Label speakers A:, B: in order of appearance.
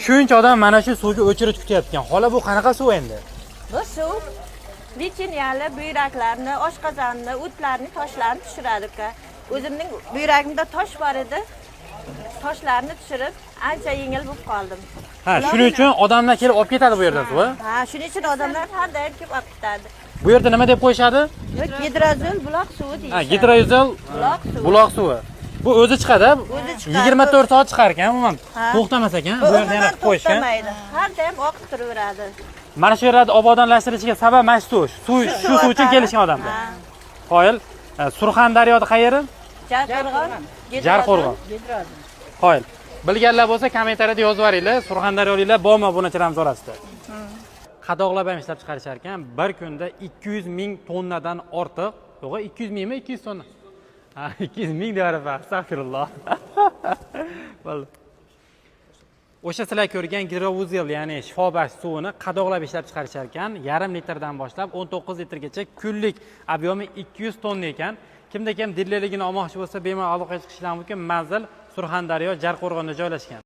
A: Shuncha odam mana shu suvga o'chirib kutyapti ekan. Xola, bu qanaqa suv endi?
B: Bu suv lichiniyali buyraklarni, oshqozonni, o'tlarni, toshlarni tushiradi uka. O'zimning buyragimda tosh bor edi. Toshlarni tushirib, ancha yengil bo'lib qoldim.
A: Ha, shuning uchun odamlar kelib olib ketadi bu yerdan suv.
B: Ha, shuning uchun odamlar har doim kelib olib ketadi.
A: Bu yerda nima deb qo'yishadi?
B: Gidrozol buloq suvi
A: Ha,
B: deyishadi.
A: gidroizol
B: Buloq suvi.
A: Buloq suvi. Bu o'zi chiqadi.
B: O'zi chiqadi.
A: 24 soat chiqar ekan, umuman.
B: Ha.
A: To'xtamas ekan.
B: Bu
A: Bu yerda yana
B: umuman
A: qo'yishgan.
B: to'xtamaydi. Har doim oqib turaveradi.
A: Mana shu yerlarda obodonlashtirishiga sabab mana shu suv. Suv, shu suv uchun kelishgan odamlar.
B: Ha.
A: Qoyil. Surxondaryoda qayeri?
B: Jarqo'rg'on.
A: Jarqo'rg'on. Qoyil. Bilganlar bo'lsa, kommentariyada yozib yuboringlar. Surxondaryoliklar bormi obunachilarimiz orasida? Qadoqlab ham ishlab chiqarishar ekan. Bir kunda 200 ming tonnadan ortiq. Yo'q, 200 mingmi, 200 tonna? Ha, 200 ming deyapman. Astagfirulloh. Bo'ldi. O'sha sizlar ko'rgan gidrouzel, ya'ni shifobaxsh suvini qadoqlab ishlab chiqarishar ekan. Yarim litrdan boshlab 19 litrgacha kunlik объем i 200 tonna ekan. Kimda kim dilerligini olmoqchi bo'lsa, bemalol aloqaga chiqishlari mumkin. Manzil Surxondaryo, Jarqo'rg'onda joylashgan.